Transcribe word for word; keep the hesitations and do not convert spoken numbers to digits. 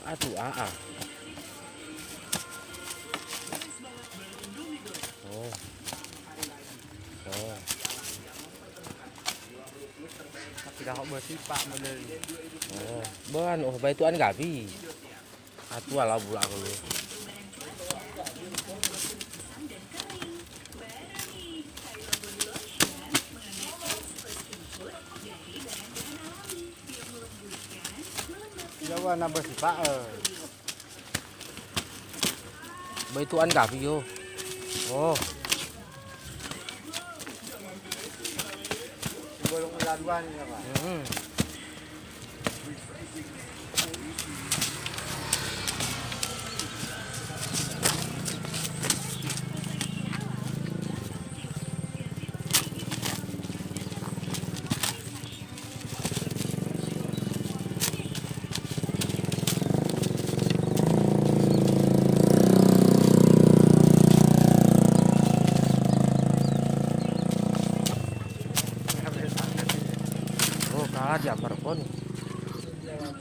Atu, ah, ah. Oh. Oh. Tapi dah hok beusifak model ni. Oh. Ban, oh, bai tuan gabi. Atu lah bulak dulu. Jawa nambah sifat, eh. Bai tuan gabi yo. Oh. Simbol ulah dua ni apa? Hmm. Oh, ka diambar pon.